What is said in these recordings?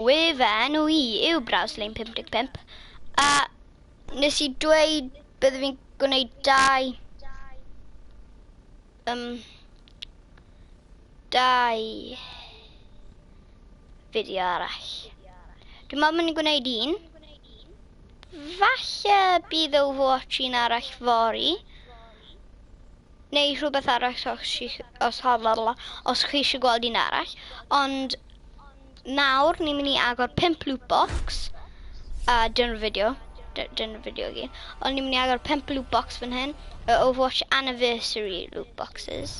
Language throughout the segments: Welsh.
Fy enw i yw Braslin 55 a nes i dweud bydde fi'n gwneud dau fideo arall. Dwi'n meddwl mynd i gwneud un. Falle bydd Overwatch un arall fory. Neu rhywbeth arall os chi eisiau gweld un arall. Ond nawr ni'n mynd i agor 5 loot box. A dyna'r fideo. Dyna'r fideo gyd. Ond ni'n mynd i agor 5 loot box fan hyn. Y Overwatch Anniversary loot boxes.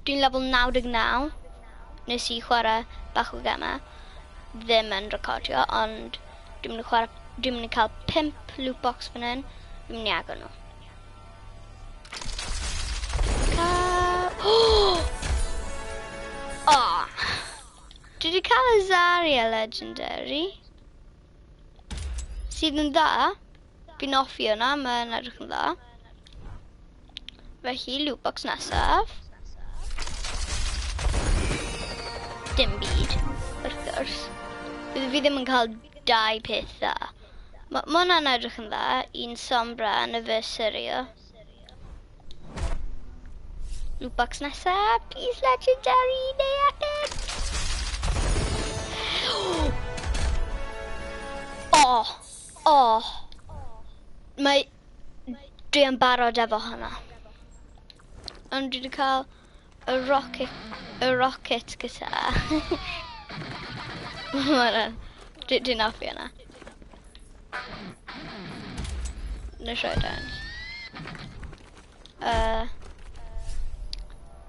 Dwi'n level 99. Nes i chwarae bach o gemau. Ddim yn recordio, ond dwi'n mynd i chwarae, dwi'n mynd i cael 5 loot box fan hyn. Dwi'n mynd i agor nhw. Oh! Dwi wedi cael y Zarya Legendary. Sydd yn dda. Fi'n hoffi hwnna, mae'n edrych yn dda. Felly, loot box nesaf. Dim byd, wrth gwrs. Fi ddim yn cael dau peth dda. Ma hwnna'n edrych yn dda. Un Sombra Anniversary. Loot box nesaf, please Legendary neu Epic. Oh, oh. Mae, dwi yn barod efo hwnna. Ond dwi wedi cael y rocket guitar. Dwi'n hoffi hwnna. Nes rhoi down.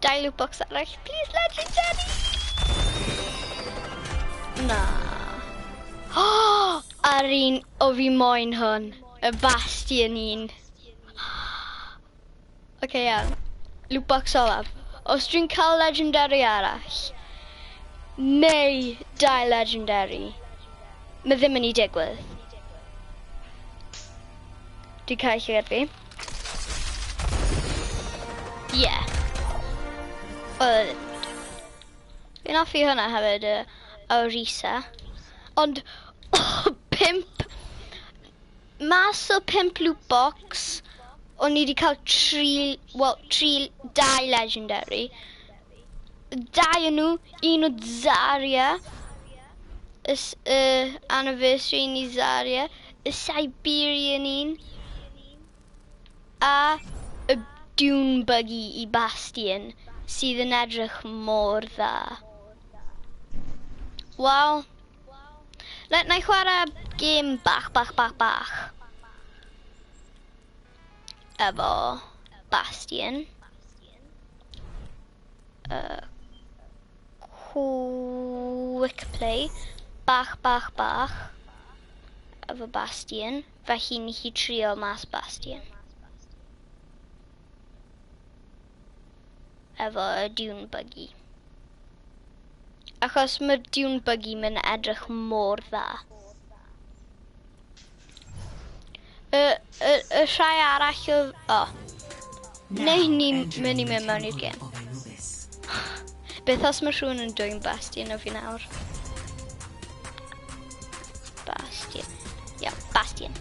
Dau loot box arall, please Legendary! Na. Oh, a'r un o fi moyn hwn, y Bastion un. Oce, iawn. Loot box olaf. Os dwi'n cael Legendary arall, neu dau Legendary, mae ddim yn ei digwydd. Dwi'n cael llygad fi. Ie. Yeah. Fi'n hoffi hwnna hefyd, Orisa. Ond, 5, mas o 5 loot box, o'n i wedi cael dau Legendary. Dau o'n nhw, un o Zarya, y Anniversary un i Zarya, y Siberian un, a y Dune Buggy i Bastion, sydd yn edrych mor dda. Wel, na i chwarae gêm bach, bach, bach, bach. Efo Bastion. Quick play. Bach, bach, bach. Efo Bastion. Felly ni chi trio mas Bastion. Efo y Dune Buggy. Achos mae'r Dune Buggy mynd edrych mor dda. Y rhai arall o... O. Neu ni'n mynd i mynd mewn i'r gêm. Beth os mae rhywun yn dwyn Bastion o fi nawr? Bastion. Ia, Bastion.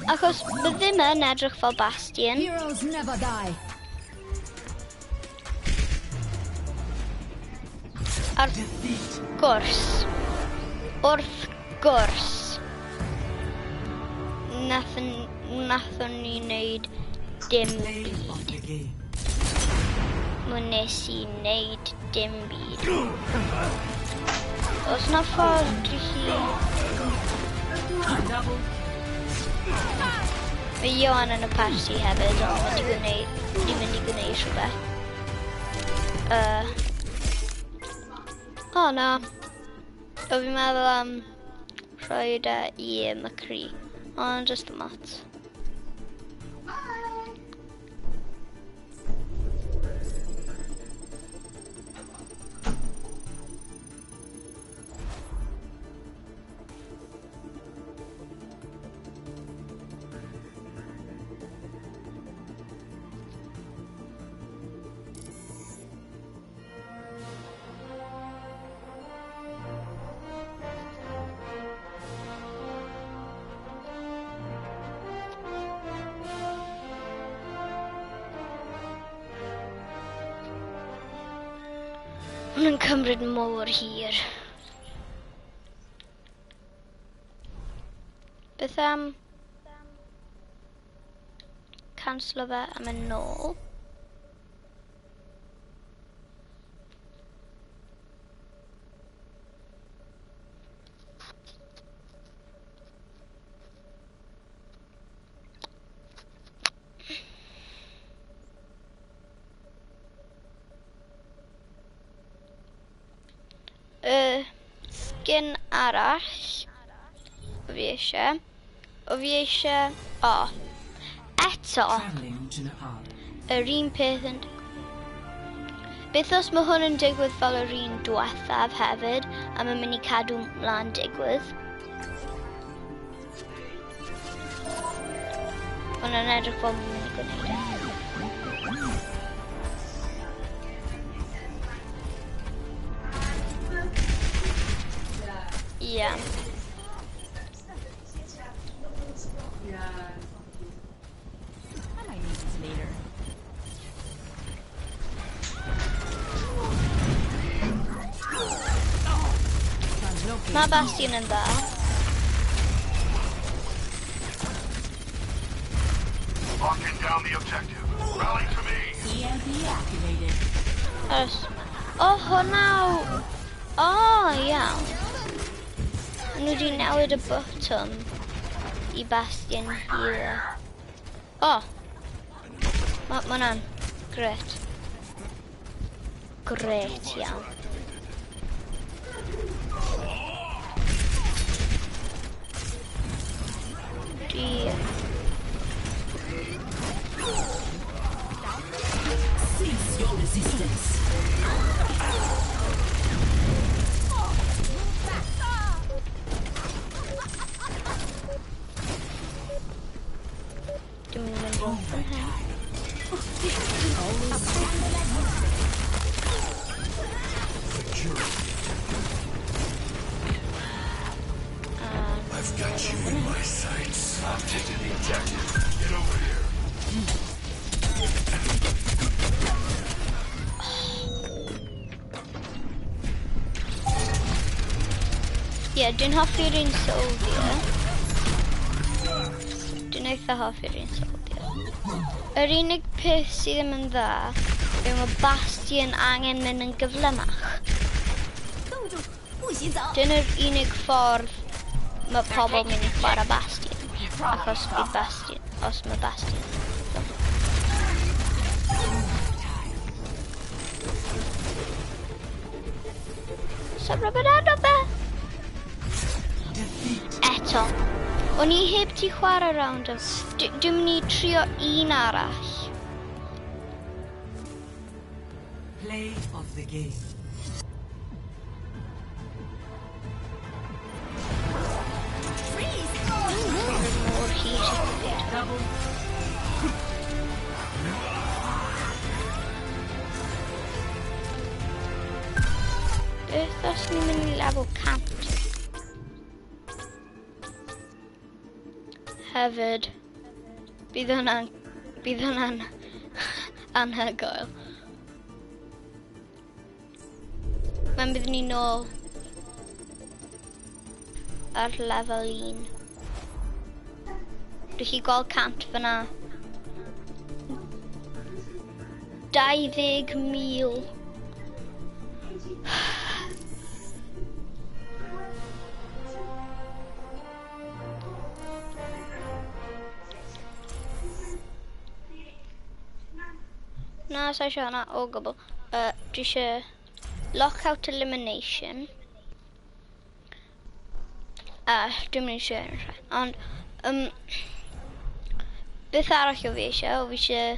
Achos mae ddim yn edrych fel Bastion. Heroes never die. Ar gwrs. Wrth gwrs. Nathon ni wneud dim byd. Wnes i wneud dim byd. Os na ffordd i chi... Mae Ioan yn y party hefyd, ond dwi'n mynd i gwneud rhywbeth. O na. O fi'n meddwl am rhoi e i McCree. Ond just the mats. Hwn yn cymryd mor hir. Beth am canslo fe a mynd nôl? Y sgin arall o fi eisiau. O fi eisiau... O. Eto. Yr un peth yn... Beth os mae hwn yn digwydd fel yr un diwethaf hefyd, a mae'n mynd i cadw mlaen digwydd? Ond yn edrych fel mae'n mynd i gwneud e. Ie. I might need these later. Mae Bastion yn dda. Locking down the objective. Rally to me. EMP activated. Os... O, hwnna... O, iawn. Nhw wedi newid y botwm i Bastion here. O! Ma, ma hwnna'n gret. Gret iawn. Dwi... Cease your resistance. Dwi'n mynd i mynd rownd fan hyn. I've got you in my sights. I'm taking the objective. Get over here. Ie, yeah, dwi'n hoffi'r un soldier. Dwi'n eitha hoffi'r un soldier. Yr unig peth sydd ddim yn dda yw mae Bastion angen mynd yn gyflymach. Dyna'r unig ffordd mae pobl mynd i chwarae Bastion. Achos bydd Bastion, os mae Bastion. Stop rubber arno fe! Eto. O'n i heb ti chwarae round o... Dwi'n mynd i trio un arall. Play of the game. Mor hir i gwneud. Double. Beth os ni'n mynd i lefel 100? Hefyd, bydd hwnna'n, bydd hwnna'n anhygoel. Mae'n bydd ni nôl ar lefel 1. Dwi chi gweld 100 fyna. 20,000. Na, sa eisiau hwnna o gwbl. Dwi eisiau lockout elimination. Dwi'n mynd i eisiau un rhai. Ond, beth arall o fi eisiau? O fi eisiau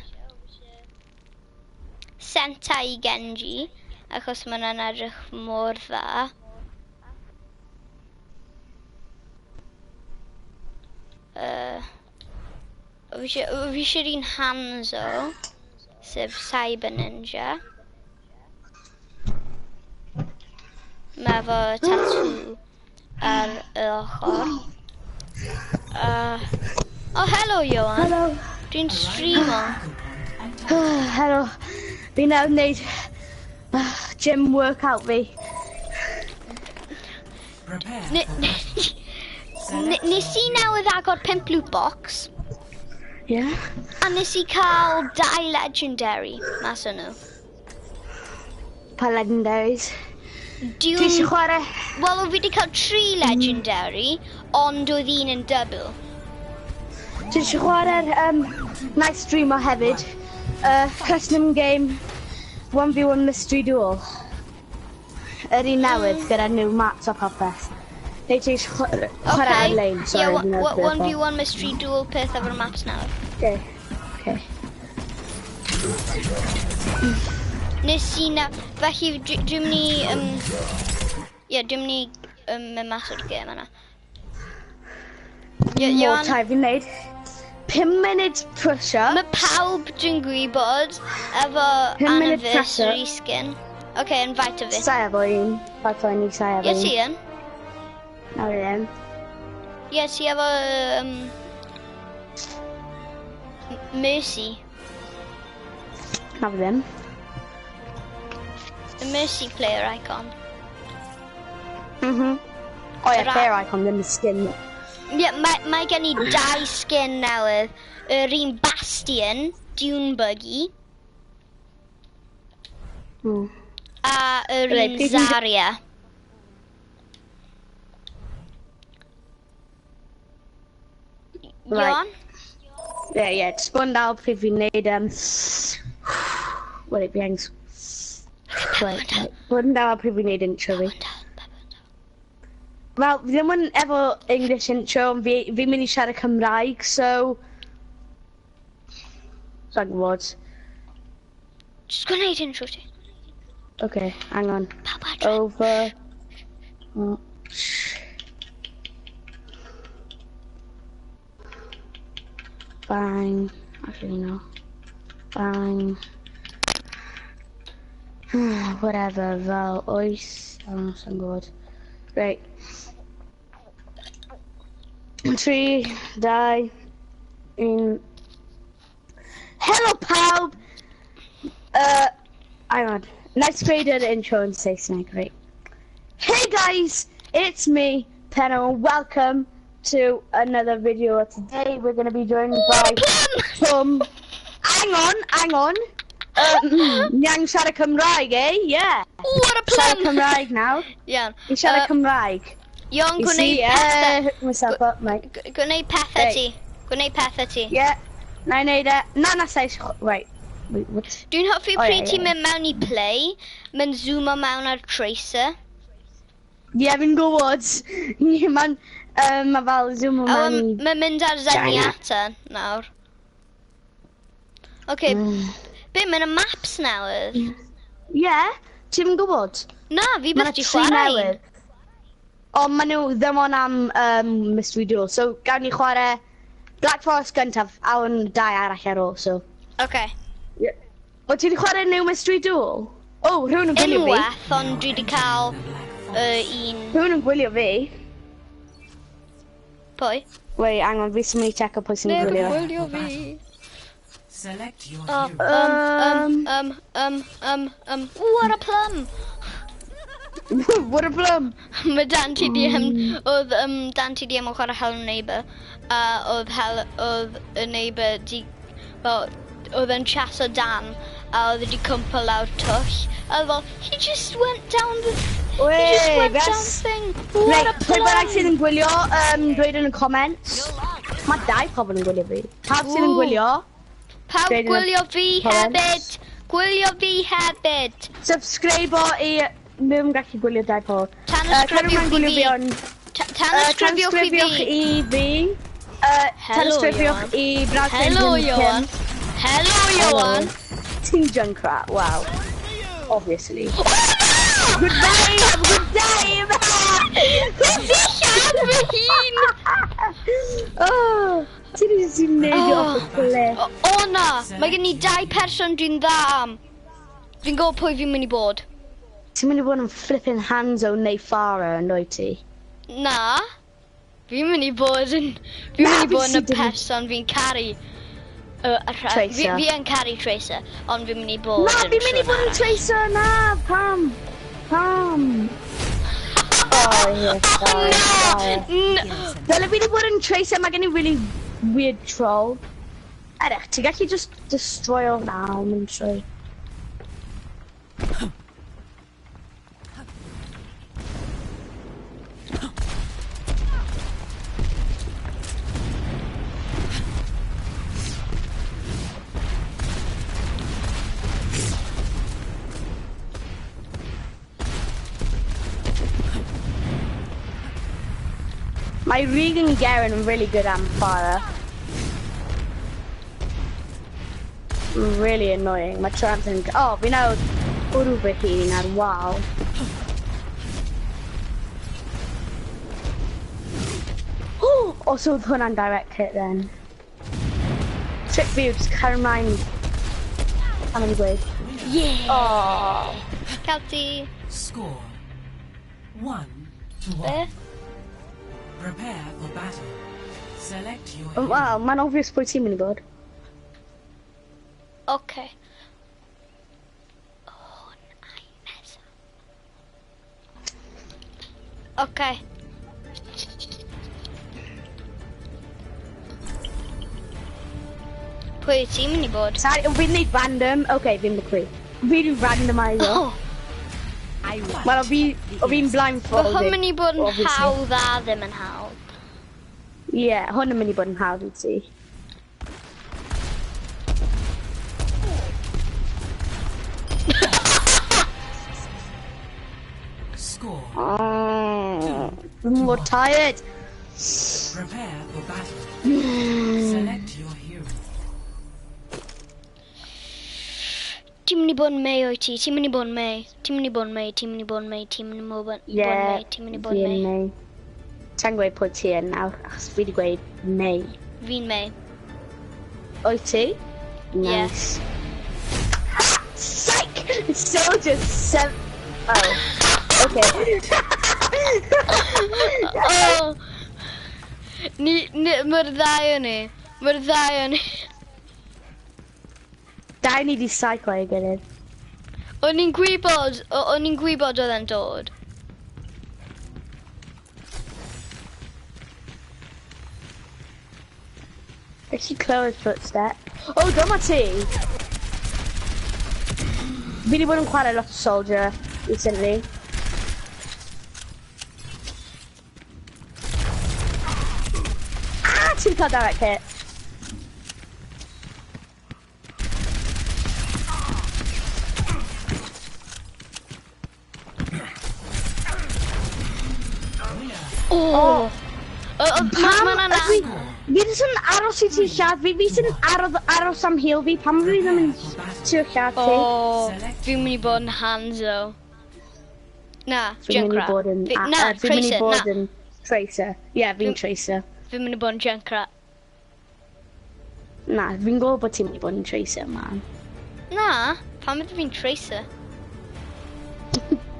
Sentai Genji, achos mae hwnna'n edrych mor dda. O fi eisiau'r un Hanzo, sef Cyber Ninja. Mae efo tattoo ar y ochr. Oh, helo Johan. Helo. Dwi'n streamo. Helo. Fi nawr wneud Gym workout fi. Prepare for Nes i newydd agor 5 loot box. Yeah. A nes i cael 2 legendary mas o'n nhw. Pa legendaries? Ti eisiau chwarae? Wel, fi wedi cael 3 legendary, ond oedd un yn double. Ti eisiau chwarae'r nice streamer hefyd? Custom game 1v1 Mystery Duel. Yr un newydd gyda new maps a popeth. Neu ti eisiau chwarae ar-lein? Sorry, yeah, 1v1 Mystery Duel peth efo'r maps nawr. Okay. Okay. Nes i na... Felly, dwi'n mynd i... Ie, dwi'n mynd i mynd mas o'r gêm yna. More time fi'n neud. 5 munud push-up. Mae pawb dwi'n gwybod efo anniversary skin. Okay, invite fi. Sai efo un. Fath o'n i sai efo un. Ie, ti yn. Na fi ddim. Ie, ti efo... Mercy. Na fi ddim. The Mercy player icon. Mhm. O ie, player icon, ddim y skin. Ie, mae gen i 2 skin newydd. Yr un Bastion, Dune Buggy. A yr un Zarya. Right. Ie, ie, jyst bod yn dal pryd fi'n neud, Wait, fi angen... Wait, bod yn dal pryd fi'n neud intro fi. Wel, fi ddim yn efo English intro, ond fi'n mynd i siarad Cymraeg, so... Sa'n gwybod. Just gwneud intro ti. Okay, hang on. Pawb adre. Over... Bang. Actually, no. Bang. Whatever, fel oes. Oh, sa'n gwybod. Right. 3, 2, 1. Hello, pawb! Hang on. Let's create an intro and say something great. Hey guys, it's me, Penno, and welcome to another video. Today we're going to be joined by Plum. Hang on, hang on. Ni'n siarad Cymraeg, eh? Yeah. What a plum! Siarad Cymraeg now. Yeah. Ni'n siarad Cymraeg. Iawn, gwneud pethau. Myself up, mate. Gwneud pethau ti. Gwneud pethau ti. Yeah. Na i wneud e. Na, na, sais. Right. Wait, what? Dwi'n hoffi pryd ti'n mynd mewn i play, mae'n zoomo mewn ar Tracer. Ie, fi'n gwybod. Mae'n ma fel zoomo mewn i... Mae'n mynd ar Zenyatta nawr. Oce, be, mae'n y maps newydd? Ie, ti'n gwybod? Na, fi byth di chwarae. Ond maen nhw ddim ond am Mystery Duel, so gawn ni chwarae Black Forest gyntaf, a o'n 2 arall ar ôl, so... Oce. O, ti wedi chwarae new Mystery Duel? O, rhywun yn gwylio fi. Unwaith, ond dwi wedi cael un... Rhywun yn gwylio fi. Pwy? Wait, hang on, fi sy'n mynd i check pwy sy'n gwylio. Neb yn gwylio fi. Select your hero. What a plum! What a plum! Mae Dan TDM, oedd Dan TDM yn chwarae Hello Neighbour, a oedd y neighbour di, well, oedd yn chaso Dan, a oedd wedi cwmpo lawr twll. A oedd fel, he just went down the... He just went down thing. What a plum! Pwy bynnag sydd yn gwylio, dweud yn y comments. Mae 2 pobl yn gwylio fi. Pawb sydd yn gwylio. Pawb gwylio fi hefyd! Gwylio fi hefyd! Subscribe i... Dwi'n gallu gwylio 2 pobl. Tanysgrifiwch i fi. Tanysgrifiwch i fi. Tanysgrifiwch i Brad. Hello, Ioan. Hello, Ioan. Ti'n Junkrat, wow. Obviously. Goodbye, have a good time! Dwi'n lladd fy hun! Oh, ti'n neidio off y cliff. O na, mae gen i 2 person dwi'n dda am. Fi'n gwybod pwy fi'n mynd i bod. Ti'n mynd i bod yn flipping Hanzo neu Pharah yn dwyt ti? Na. Fi'n mynd i bod yn... Fi'n mynd i bod yn y person fi'n caru. Tracer. Fi yn caru Tracer, ond fi'n mynd i bod Na, yn fi'n mynd i bod yn Tracer, na, pam? Pam? Oh, yeah, sorry, sorry. Dyle fi wedi bod yn Tracer, mae gen i really weird troll. Edrych, ti'n gallu just destroy o na, mynd trwy. Mae Regan Garen yn really good am Pharah. Really annoying. Mae Trans yn... Oh, fi nawr bwrw fy hun ar wal. Oh, also oedd hwnna'n direct hit then. Trick view, just cario ymlaen. Am yn gweud. Yeah! Oh. Celti. Score 1-1. Be? Prepare for battle. Select your hero. Wel, mae'n obvious pwy ti'n mynd i bod. Okay. Hwn a'i nesa. Okay. Pwy wyt ti'n mynd i bod? Sorry, fi'n neud random. Okay, fi'n McCree. Fi di randomiso. Oh, Wel, o fi'n mae blindfolded. hwn mynd i bod yn obviously. hawdd a ddim yn hawdd. Ie, yeah, hwn yn mynd i bod yn hawdd i ti. Score. Oh, I'm more tired. Prepare for battle. Select your hero. Ti'n mynd i bod yn Mei o'i ti, ti'n mynd i bod yn Mei, ti'n mynd i bod yn Mei, ti'n mynd i bod yn Mei, ti'n mynd i bod yn Yeah, Mei, ti'n mynd i bod yn fi'n Mei. Mei. Ta'n gweud pwy ti yn nawr, achos fi wedi gweud Mei. Fi'n Mei. Wyt ti? Yeah. Nice. Psych! Soldier seven. Oh. Okay. Oh! Ni, ni, mae'r ddau o ni. Mae'r ddau o ni. Dau ni di psycho ei gilydd. O'n i'n gwybod, o'n i'n gwybod oedd e'n dod. Felly clywed footstep. Oh, dyma ti! Fi wedi bod yn chwarae lot o Soldier recently. Ah, ti'n cael direct hit. Oh! Pam Mae'n ydw i... Fi jyst yn aros i ti lladd fi, fi jyst yn aros am heal fi, pam fi ddim yn trio lladd ti? Oh, fi'n mynd i bod yn Hanzo. Na, Fi'n mynd i Junkrat. bod yn... Na, Fi'n mynd i Tracer, bod na. yn Tracer. Ie, fi'n Tracer. Fi'n mynd i bod yn Junkrat. Na, fi'n gwybod bod ti'n mynd i bod yn Tracer, man. Na, pam ydw fi'n Tracer?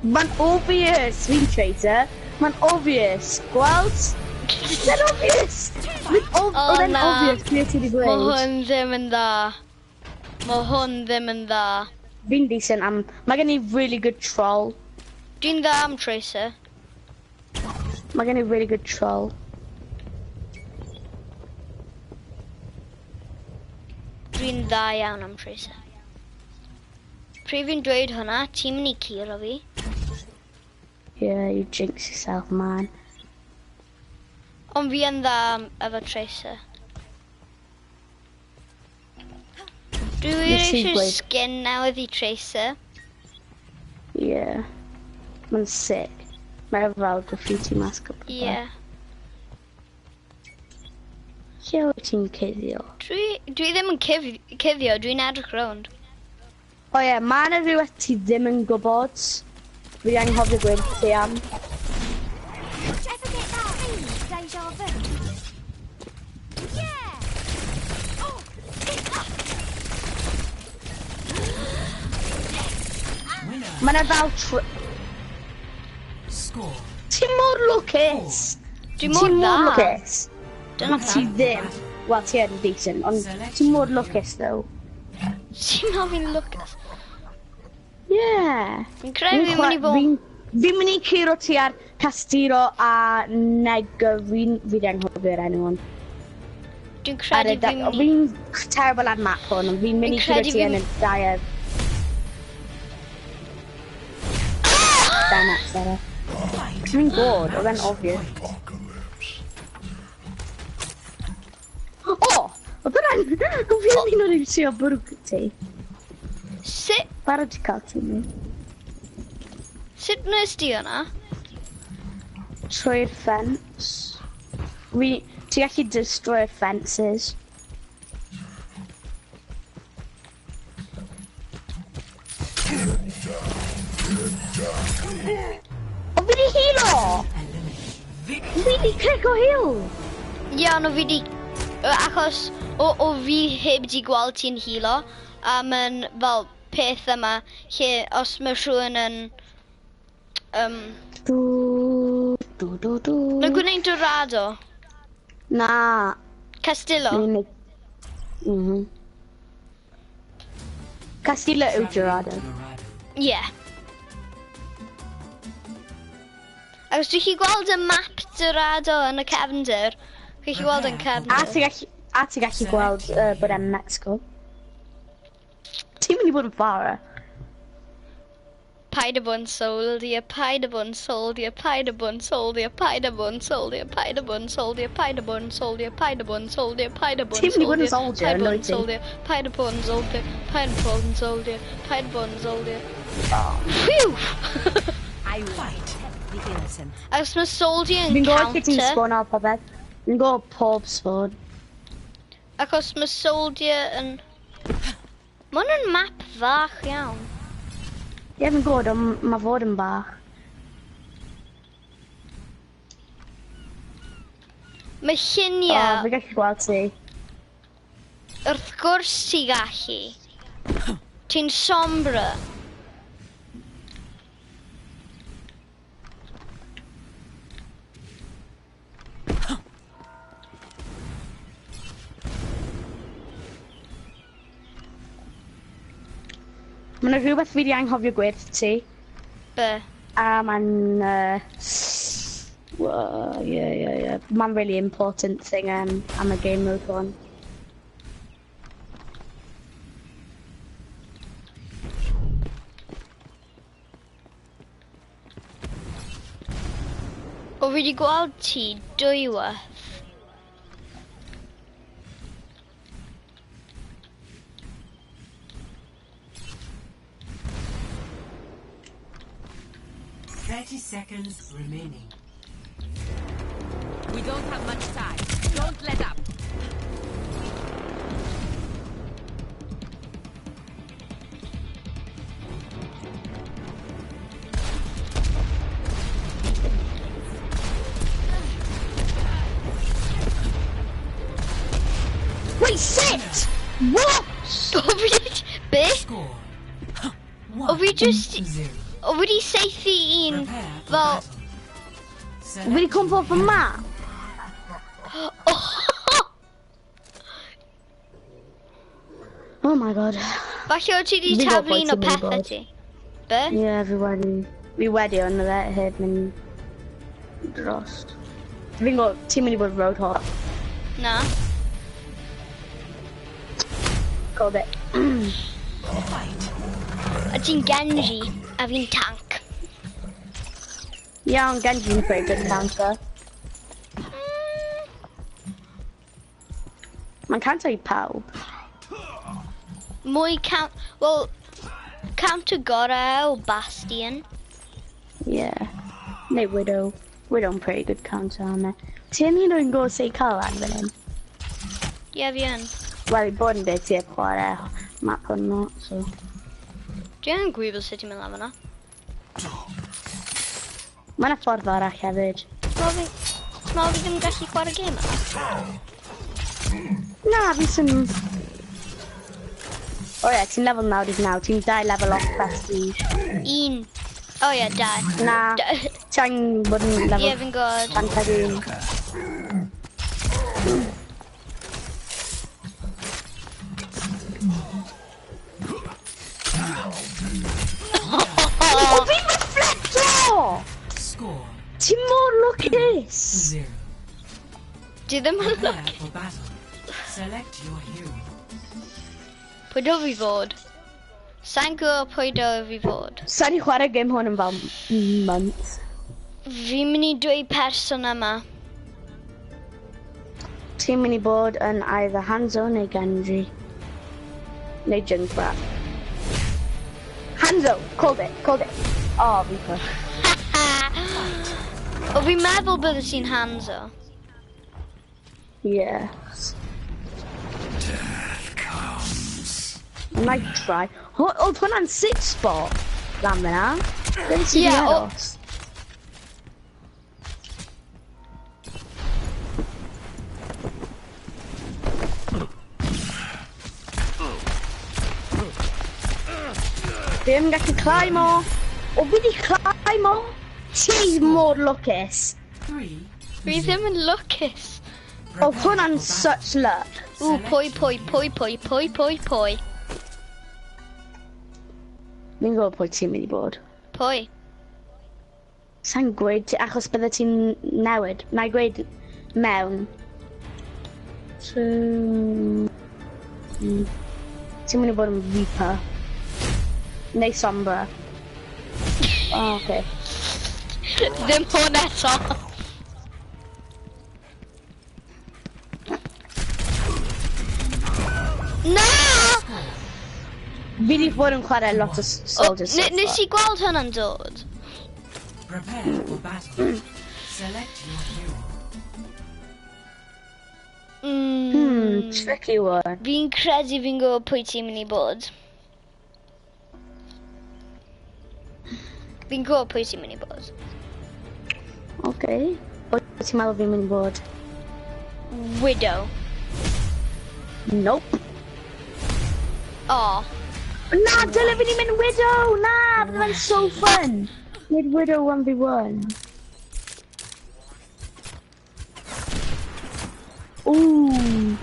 Mae'n obvious, fi'n Tracer. Mae'n obvious. Gweld? Mae'n obvious! Mae'n O, oedd e'n na. obvious pryd ti wedi Mae gweud. hwn ddim yn dda. Mae hwn ddim yn dda. Fi'n decent am... Mae gen i really good troll. Dwi'n dda am Tracer. Mae gen i really good troll. Dwi'n dda iawn am Tracer. Pryd fi'n dweud hwnna, ti'n mynd i curo fi. Yeah, you jinx yourself, man. Ond fi yn dda efo Tracer. Dwi wir Nes i eisiau gweud- skin newydd i Tracer. Yeah. Mae'n sick. Mae fel graffiti mask o pethau. Yeah. Lle wyt ti'n cuddio? Dwi ddim yn cuddio, dwi'n edrych rownd. O ie, mae yna rhywbeth ti ddim yn gwybod. Fi anghofio gweud ti am. Ever get that feeling of deja vu? Yeah! Oh! Winner. Mae yna fel... Score. Ti mor lwcus! Dwi mor Ti mor dda. lwcus! Dyna Ti pam. ddim. Wel, ti yn decent, ond ti'n mor lwcus, though. Ti'n meddwl fi'n lwcus? Yeah. Fi'n credu fi'n mynd i fod... Fi'n mynd i curo ti ar Castillo a Negarin... Fi di anghofio'r enw hwn. Dwi'n credu fi'n mynd i... Fi'n terrible ar map hwn, ond fi'n mynd i curo ti yn y dair. Damn it, Sarah. Fi'n gwybod, oedd e'n obvious. O! Oedd hwnna'n... Fi'n mynd o'n i'n trio bwrw ti. Sut... Barod ti cael ti mi. Sut wnes di hwnna? Trwy'r ffens. Ti gallu destroy fences. O, fi di healo! Fi di click o heal! Ie, ond o fi di... Achos o fi heb di gweld ti'n healo, a mae'n fel peth yma lle os mae rhywun yn... Du, du, du, du. Mae'n gwneud Dorado. Na. Castillo. Mhm. Castillo yw Dorado. Ie. Yeah. Ac os dwi'n chi gweld y map Dorado yn y cefndir, chi'n chi gweld yn cefndir. A ti'n gallu gweld bod e'n Mexico. Ti'n mynd i bod yn fara? Paid â bod yn soldier, paid â bod yn soldier, paid â bod yn soldier, paid â bod yn soldier, paid â bod yn soldier, paid â bod yn soldier, paid â bod yn soldier, paid â bod yn Ti'n mynd i bod yn soldier, paid â bod yn yndwyt ti? soldier, paid â bod yn soldier, paid â bod yn soldier, paid â bod yn soldier. Phew! I will protect the innocent. Ac os mae soldier yn Fi'n gwybod lle ti'n counter, spawn ar popeth. Fi'n gwybod pob spawn. ac os mae soldier yn... Mae hwn yn map fach iawn. Ie, fi'n gwybod, ond mae fod yn bach. Mae O, lluniau, fi'n gallu gweld ti. wrth gwrs ti gallu. Ti'n sombra. Mae yna rhywbeth fi wedi anghofio gweud ti. Be? A mae'n... Well, yeah. Mae'n really important thing am y game mode hwn. O, fi wedi gweld ti dwywaith. Thirty seconds remaining. We don't have much time. Don't let up. Wait, sit! What? O, fi wedi... Be? Score. O, fi just... 1-0. O, fi wedi saethu un Prepare for fel... battle. Fi wedi cwmpo off y map. Oh my god. Falle o ti wedi Fi gwbod taflu un o pwy ti'n mynd i pethau bod. ti. Be? Ie, yeah, fi wedi. Fi wedi, ond oedd e heb mynd drost. Fi'n gwybod, ti'n mynd i bod Roadhog. Na. Called it. Fight. A ti'n Genji, a fi'n tank. Ie, ond Genji'n pretty good counter. Mae'n counter i pawb. Mwy count... Wel, counter gorau o Bastion. Yeah. Neu Widow. Widow'n pretty good counter arno. Ti'n un o'n gwybod sut i cael lan fan hyn? Ie, fi yn. Wel, i bod yn dweud ti heb chwarae map hwn lot, so... Dwi yn gwybod sut i'n mynd lan fan'na. Mae yna ffordd arall hefyd. Ti'n meddwl fi ddim yn gallu chwarae gêm yma? Na, fi sy'n... O ie, ti'n level 99, ti'n 2 level off prestige. Un. O ie, dau. Na, ti'n bod yn Ie, level fi'n gwybod. 101. Ti mor lwcus! 0. Di ddim yn Prepare lwcus. for battle. Select your hero. Pwy dyle fi fod? Sa'n gwybod pwy dyle fi fod. Sa'n i chwarae gêm hwn yn fel month. Fi'n mynd i dweud person yma. Ti'n mynd i bod yn either Hanzo neu Genji. Neu Junkrat. Hanzo! Called it, called it. Oh, Reaper. O fi'n meddwl bydde ti'n Hanzo. Yeah. Death comes. I might try. Oedd hwnna'n six spot lan fyna. Ddim sy'n Ie, yeah, o- Fi ddim yn gallu climb o. O, fi di climb o. Ti mor lwcus. 3. Fi ddim yn lwcus. Oedd hwnna'n such luck. Ww, pwy, pwy, pwy, pwy, pwy, pwy, pwy. Fi'n gwybod pwy ti'n mynd i bod. Pwy? Sa'n gweud, achos bydde ti'n newid. Na i gweud mewn. So... Ti'n mynd i bod yn Reaper. Neu Sombra. Oh, okay. Ddim hwn eto. Na! Fi di bod yn chwarae lot o soldiers so Nes far. i gweld hwnna'n dod? Prepare for battle. Select your hero. Tricky one. Fi'n credu fi'n gwybod pwy ti'n mynd i bod. Fi'n gwybod pwy ti'n mynd i bod. Okay. Pwy ti'n meddwl fi'n mynd i bod? Widow. Nope. O. Na, dyle fi ni mynd Widow! Na, bydde fe'n so fun! Nid Widow 1v1. Ooh.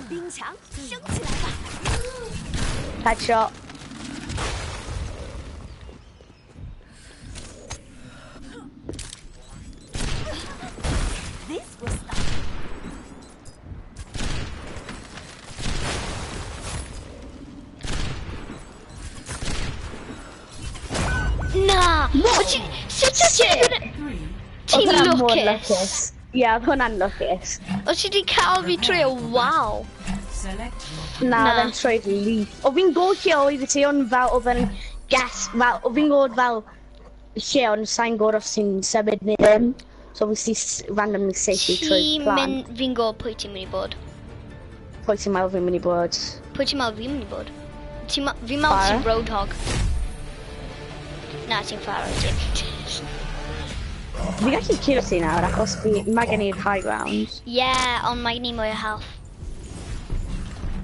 兵墙升起来吧！ Headshot. This will stop. Na! O ti... Sut o ti'n... 3. Ti'n Oedd hwnna'n mor lwcus. Ie, oedd hwnna'n lwcus. O ti di cael fi trwy o waw. Select your Na, Na. oedd e'n troed leaf. O fi'n gwybod lle oedd ti, ond fel oedd e'n guess, fel, o fi'n gwybod fel lle, ond sa'n gwybod os ti'n symud neu ddim. So obviously randomly safely trwy Ti'n plan. mynd... Fi'n gwybod pwy ti'n mynd i bod. Pwy ti'n meddwl fi'n mynd i bod? Pwy ti'n meddwl fi'n mynd i bod? Ti'n Fi'n meddwl ti'n Pharah? Roadhog. Na, ti'n Pharah, ti. Fi gallu curo ti nawr, achos fi, mae gen i'r high ground. Yeah, ond mae gen i mwy o health.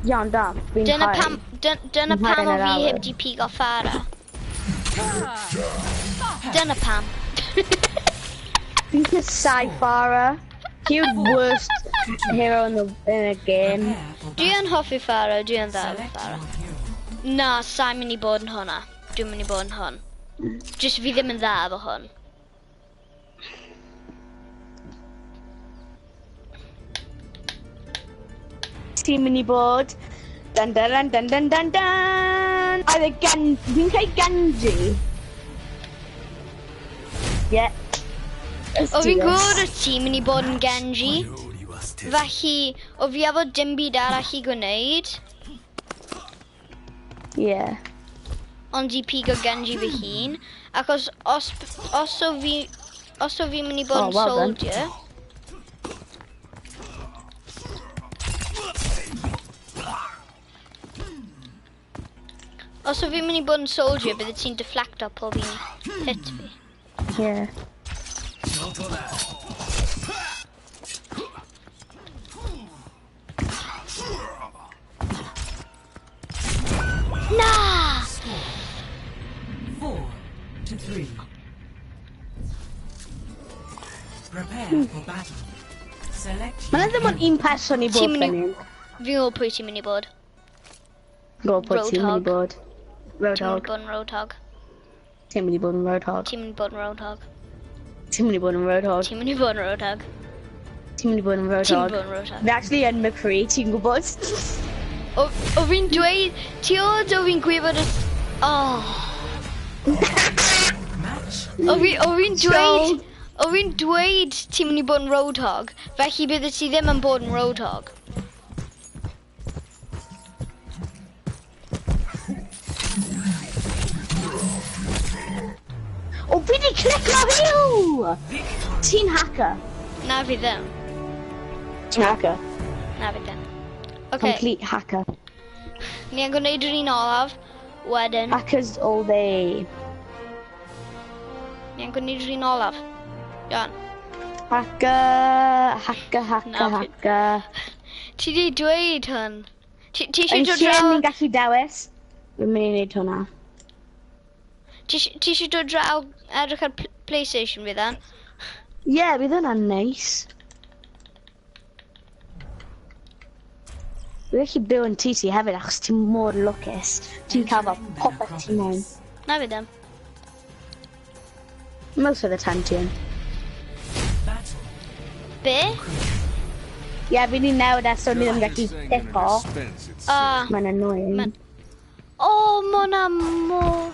Iawn, da, fi'n Dyna high. pam, dyna Fi'n high pam yn o yr fi awyr. heb di pigo Pharah. Dyna pam. Fi'n casau Pharah. He yw'r worst hero in the game. Prepare for Dwi yn hoffi Pharah, dwi yn dda efo Select Pharah. your hero. Na, sa'n mynd i bod yn hwnna. Dwi'n mynd i bod yn hwn. Just fi ddim yn dda efo hwn. Ti'n mynd i bod... Dun dun dun dun dun dun dun! Either Gen... Fi'n cael Genji. Yeah. Let's O do fi'n this. gwybod o ti'n mynd i bod yn Genji. Priority Felly, o fi efo dim byd arall i gwneud, Yeah. ond i pigo Genji fy hun. Achos os o fi, os o fi'n mynd i bod Oh, yn well done. soldier, Os o fi'n mynd i bod yn soldier, bydde ti'n deflecto pob un hit fi. Yeah. Na! 4-3. Prepare for battle. Select Mae your 'na ddim ond un person i bod Ti'n mynd i- fan hyn. Fi'n gwybod pwy ti'n mynd i bod. Gwybod pwy ti'n mynd i Roadhog. bod. Ti'n mynd i Roadhog. bod yn Roadhog. Ti'n mynd i bod yn Roadhog. Ti'n mynd i bod yn Roadhog. Ti'n mynd i bod yn Roadhog. Ti'n mynd i bod yn Roadhog. Ti'n mynd i bod yn Roadhog. Ti'n mynd i bod yn Roadhog. Fi actually yn McCree, ti'n gwybod? O fi'n dweud, ti oedd o fi'n gwybod y... Oh. O fi'n dweud... O fi'n dweud ti'n mynd i bod yn Roadhog, felly bydde ti ddim yn bod yn Roadhog. O, fi di clicio hiw! Ti'n hacker. Na fi ddim. Ti'n hacker. Na fi ddim. Okay. Complete hacker. Ni yn gwneud yr un olaf, wedyn. Hackers all day. Ni yn gwneud yr un olaf. Iawn. Hacker, hacker, hacker, hacker. Ti di dweud hwn. Ti eisiau dod draw... Yn lle ni'n gallu dewis, fi'n mynd i wneud hwnna. Ti eisiau dod draw edrych ar PlayStation fi then? Ie, yeah, bydd hwnna'n neis. Fi gallu byw yn tŷ ti hefyd achos ti'n mor lwcus. Ti'n cael fel popeth ti moyn. Na fi ddim. Most of the time ti yn. Be? Ie, yeah, fi di newid e so ni ddim gallu pico. Mae'n annoying. O, ma' hwnna mor...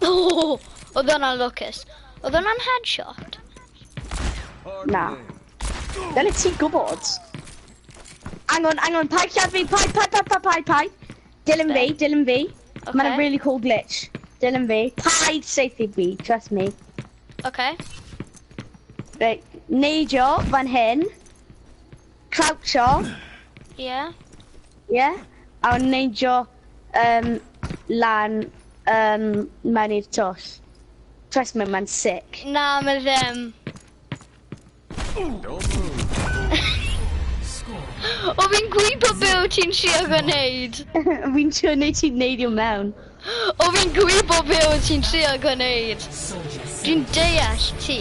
O, oedd hwnna'n lwcus. Oedd hwnna'n headshot? Na. Dyle ti gwybod. Hang on, paid lladd fi, paid. Dilyn fi, dilyn fi. Okay. Mae'n a really cool glitch. Dilyn fi. Paid saethu fi, trust me. Okay. Right, neidio fan hyn. Croucho. Yeah. Yeah. A neidio lan mewn i'r twll. Trust me, mae'n sick. Na, mae ddim. O, fi'n gwybod be o ti'n trio gwneud. Fi'n trio neud ti'n neidio mewn. O, fi'n gwybod be o ti'n trio gwneud. Dwi'n deall ti.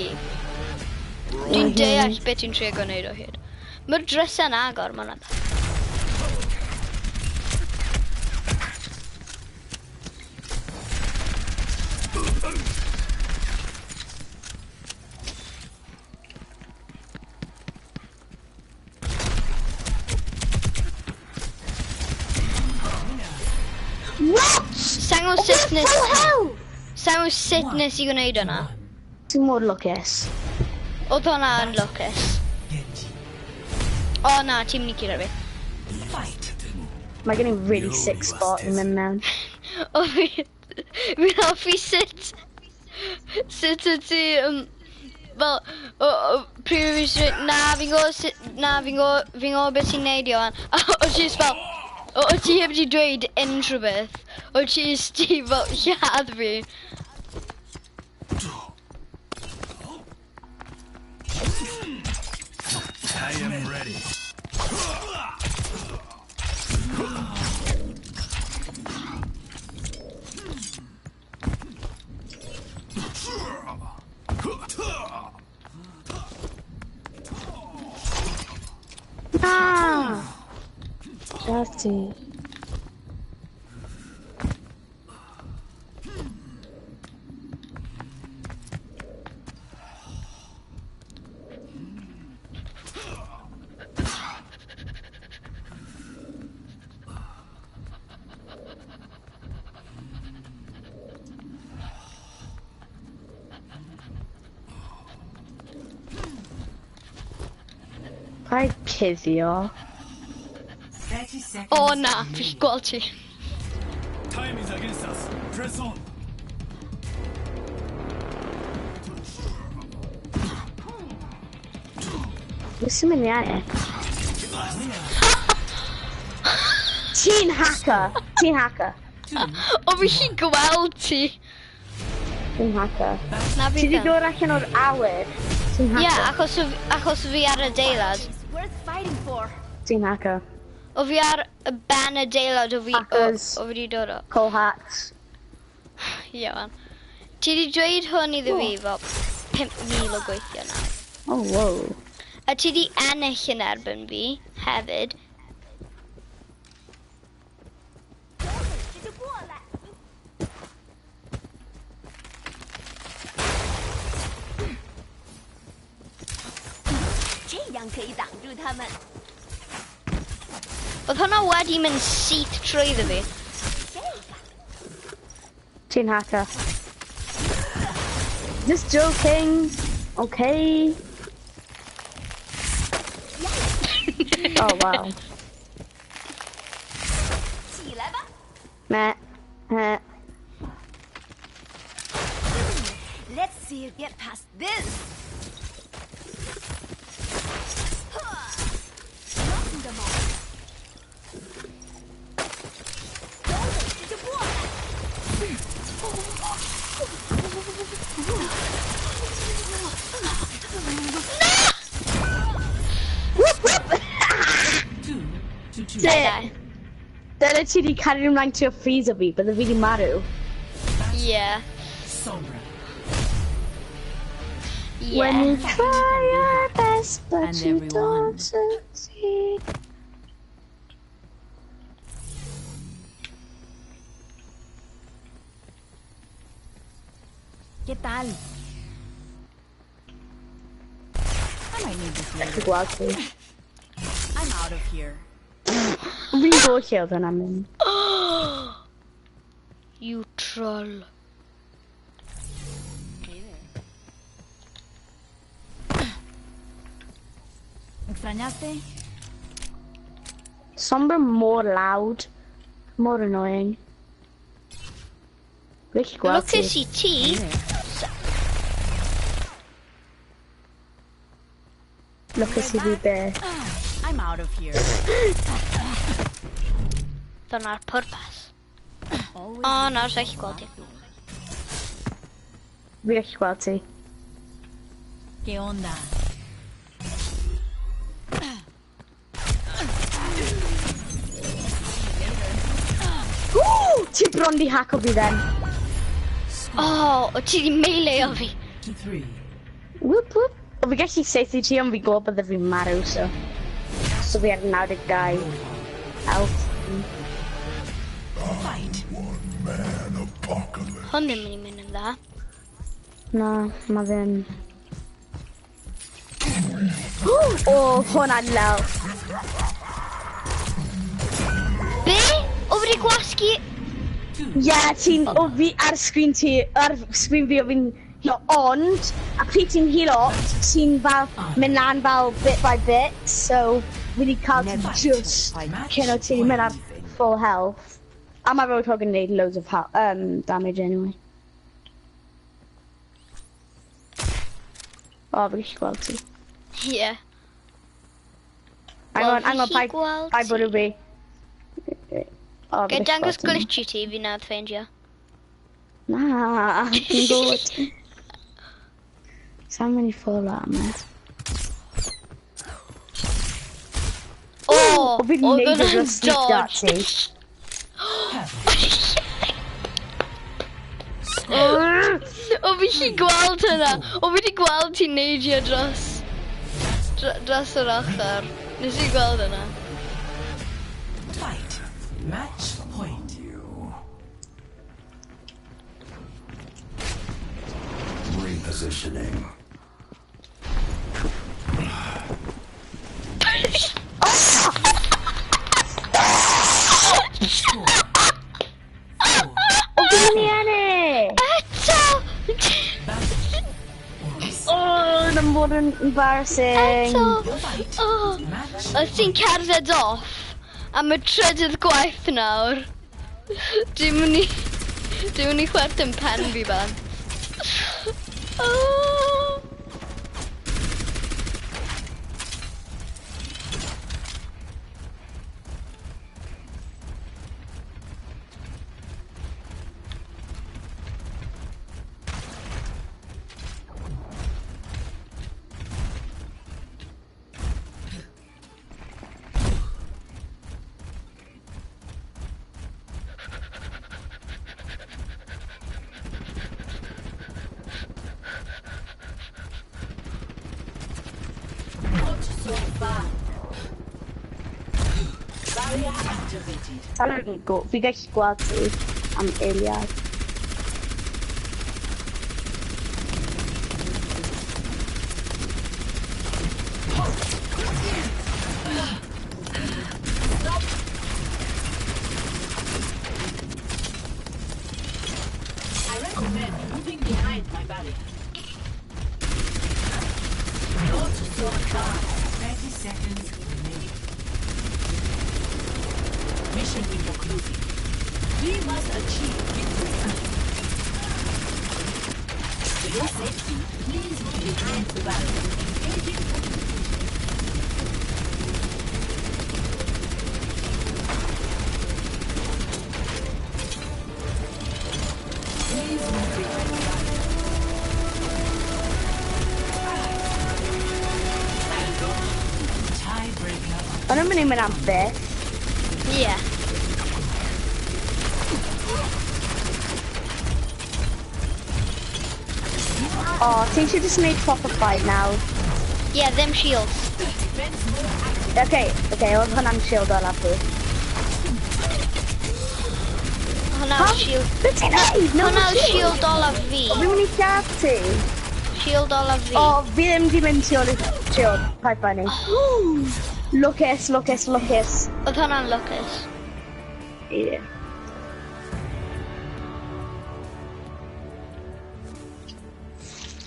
Dwi'n deall beth ti'n trio gwneud o hyd. Mae'r drysau'n agor, mae'n dda. What? Sangos sut nes... Sangos sut nes i gwneud hwnna? Ti'n mor lwcus. Oedd hwnna yn lwcus. O na, ti'n mynd i curo fi. Mae gen i really sick spot yn mynd mewn. O fi... Fi'n hoffi sut... Sut y ti... Fel... Pryd fi eisiau... Na, fi'n gwybod sut... Na, fi'n gwybod beth ti'n neud, Ioan. O ti jyst fel... O ti heb di dweud unrhyw beth. O ti jyst ti fel lladd fi. I am ready. Ah! Dirty. Paid cuddio. O na, fi'n gweld ti. Time is against us. Press on. Beth sy'n mynd i ennill? Ti'n hacker. Ti'n hacker. O fi chi'n gweld ti. Ti'n hacker. Na fi Ti di ddim. dod allan o'r awyr. Ti'n hacker. Ie, achos fi ar adeilad. Ti'n hacker. O fi ar y ben adeilad o fi o fi di dod o. Cool hacks. Ie, man. Ti di dweud hwn iddo fi fel 5,000 o gweithio nawr. Oh, wow. A ti di ennill yn erbyn fi hefyd. 这样可以挡住他们。 Oedd hwnna wedi mynd syth trwyddo fi. Ti'n hacker. Just joking. Okay. Oh, wow. 起来吧 Meh. Meh. Let's see you get past this. ，Knocking them off。有本事就过来！ Whoop, whoop. 2-2. Dyna. Dyna ti di cario ymlaen trio freezo fi, bydde fi di marw. Yeah. Sombra. Yeah. When you try your best, but And you everyone. don't succeed. ¿Qué tal? I might need this later. Dwi'n gweld ti. I'm out of here. Fi'n gwybod lle oedd hwnna'n mynd. You troll. Hey there. ¿Me extrañaste? Sombra mor loud, mor annoying. Fi'n gallu gweld ti. Lwcus i ti. Lwcus i fi be. I'm out of here. Dyna'r pwrpas. Always O, nawr sa'n gallu gweld ti. Fi'n gallu gweld ti. ¿Qué onda? Woo! Ti bron di hacko fi then. O, o ti di melee o fi. 2-3. Whoop whoop. O fi gallu saethu ti ond fi gwybod bydde fi'n marw, so. So fi ar 92 health. Fight. Man apocalypse. Hwn ddim yn mynd yn dda. Na, ma ddim. O, hwnna'n lel. Be? O fi di gwasgu... Ie, yeah, ti'n, o fi ar sgrin ti, ar sgrin fi o fi'n healo, ond, a pryd ti'n healo, ti'n fel, mynd lan fel bit by bit, so fi di cael ti just cyn o ti'n mynd ar full health. A mae Roadhog yn neud loads of damage anyway. O, fi gallu gweld ti. Ie. Hang on, hang on, fi paid, gweld paid bwrw fi. O, fi Ga i gallu dangos gweld ti. glitch i ti fi nad ffeindio. Na, fi'n gwybod. Sa'n mynd i ffwrdd am e. O, O, fi'n oedd neud o hwnna'n dros sneak dart dodge. ti. O fi chi gweld hynna. O fi di gweld ti'n neidio dros yr ochr. Nes i gweld hynna. Fight. Match point. You. Repositioning. Score. 4. O, fi'n mynd i ennill! Eto! O, na mor yn embarrassing. Eto! Fight. O, Match. os ti'n cerdded off am y trydydd gwaith nawr. Dwi'n mynd i chwerthin pen fi ban. Oh. Barrier activated. Sa'n go, fi gallu gweld ti am eiliad. barrier. Not so fast. 30 seconds remaining. Mission inconclusive. We must achieve victory. For your safety, please move behind the barrier. Engaging fortifications. Please move behind the barrier. Tiebreaker. O'n nhw'n mynd i mynd am byth. Yeah. O, ti eisiau just wneud proper fight nawr. Yeah, ddim shields. Okay, oedd hwnna'n shield olaf fi. Hwnna Pam? shield. Be ti'n neud? No, Hwnna shield olaf fi. Fi'n mynd i lladd ti. Shield olaf fi. O, fi ddim di mynd tu ôl i shield. Paid poeni. Lwcus, lwcus, lwcus. Oedd hwnna'n lwcus. Yeah.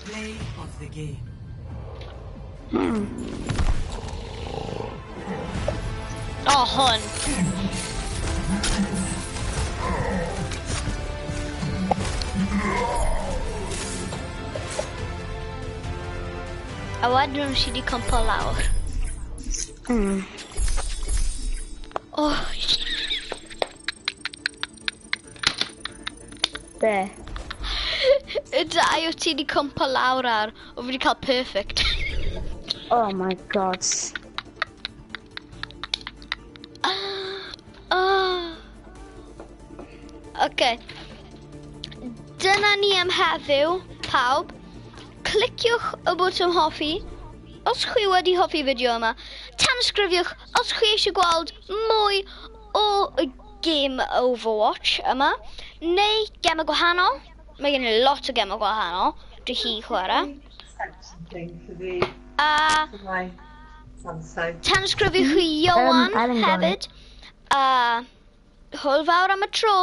Play of the game. O, hwn. A wedyn si di cwmpo lawr. Oh, Be? Y dau o ti di cwmpo lawr ar, o fi di cael perfect. Oh my God. Oh. Okay. Dyna ni am heddiw, pawb. Cliciwch y bwtwm hoffi. Os chwi wedi hoffi fideo yma, tanysgrifiwch os chwi eisiau gweld mwy o y game Overwatch yma, neu gemau gwahanol. Mae gen i lot o gemau gwahanol, dwi hi chwarae. Something for the A for my son. tanysgrifiwch i Iowan Alan hefyd. A hwyl fawr am y tro.